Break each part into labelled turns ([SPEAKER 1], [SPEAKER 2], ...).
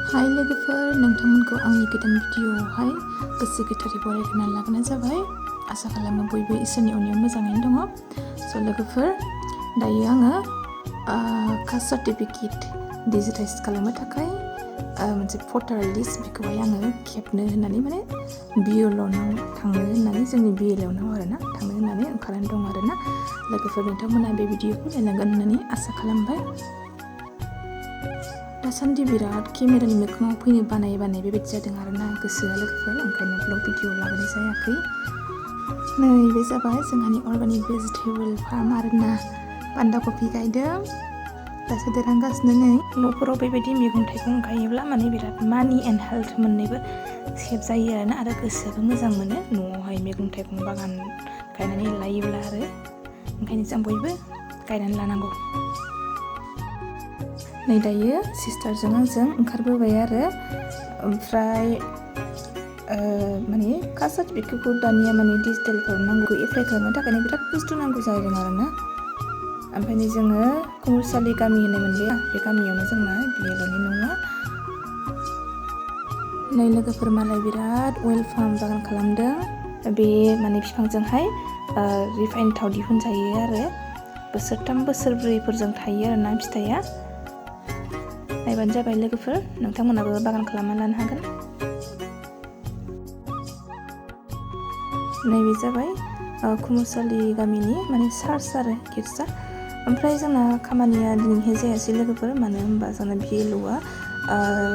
[SPEAKER 1] हाय लोगोफोर, नोंथांमोनखौ आंनि गोदान भिडिअआवहाय गोसो गोथारै बरायग्रोना लाग्रोनाय जाबाय। आसा खालामो बयबो इसोरनि अननायाव मोजाङैनो दङ। स' लोगोफोर, दायो आङो कास्ट सार्टिफिकेट डिजिटाइज खालामनो थाखाय मोनसे भटार लिस्ट बेखौहाय आङो खेबनो होननानै माने बिएलअ'नाव थांनो होननानै जोंनि बिएलअ'नाव आरोना थांनो होननानै ओंखारनानै दं आरोना। लोगोफोर, नोंथांमोना बे भिडिअखौ नायलांगोन होननानै आसा खालामबाय। दासान्दि बिराद केमेरानि मोखाङाव फैनो बानाय बेबायदि जादों आरोना गोसोआ लोगोफोर, ओंखायनो ब्लग भिडिअ लाबोनाय जायाखै। नैबे जाबाय जोंहानि अर्गानिक भेजिटेबोल फार्म आरोना। बान्दा कफि गायदों, दासो देरहांगासिनो नै। न'फोराव बेबायदि मैगं थाइगं गायोब्ला माने बिराद मानि एन्ड हेल्थ मोननैबो सेभ जायो आरोना, आरो गोसोआबो मोजां मोनो न'आवहाय मैगं थाइगं बागान गायनानै लायोब्ला आरो ओंखायनो जों बयबो गायनानै लानांगौ। नै दायो सिस्टारजों आंजों ओंखारबोबाय आरो ओमफ्राय माने कास्ट सार्टिफिकेटखौ दानिया माने डिजिटेल खालामनांगौ, एप्लाइ खालामनो थाखायनो बिराद बुस्थु नांगौ जादों आरोना। ओमफ्राय जोङो कुमुरसालि गामि होननाय मोनबाय, बे गामियावनो जोंना बिएलअ'नि न'आ। नै लोगोफोर, मालाय बिराद अइल फार्म बागान खालामदों। बे माने बिफांजोंहाय रिफाइन थाव दिहुनजायो आरो बोसोरथाम बोसोरब्रैफोरजों थायो आरोना फिथाइया। नायबानो जाबाय लोगोफोर, नोंथांमोनाबो बागान खालामना लानो हागोन। नैबे जाबाय कुमुरसालि गामिनि माने चार्च आरो गिर्जा। ओमफ्राय जोंना खामानिया दिनैहाय जायासै लोगोफोर, मानो होनबा जोंना बिएलअ'आ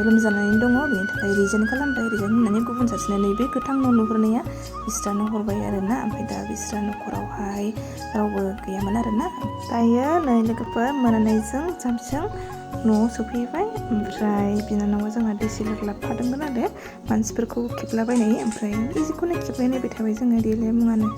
[SPEAKER 1] लोमजानानै दङ, बेनि थाखाय रिजाइन खालामबाय। रिजाइन होननानै गुबुन सासेनो नैबे गोथां न' नुहुरनाया बिस्रानो हरबाय आरोना। ओमफ्राय दा बिस्रा न'खरावहाय रावबो गैयामोन आरोना। दायो नै लोगोफोर, मोनानायजों जाबजों न'आव सफैबाय। ओमफ्राय बिनानावा जोंना देसिलर लाबोफादोंमोन आरो मानसिफोरखौ खेबलाबायनाय, ओमफ्राय इजिखौनो खेबलाय नायबाय थाबाय जोङो, रियेल मुङानो।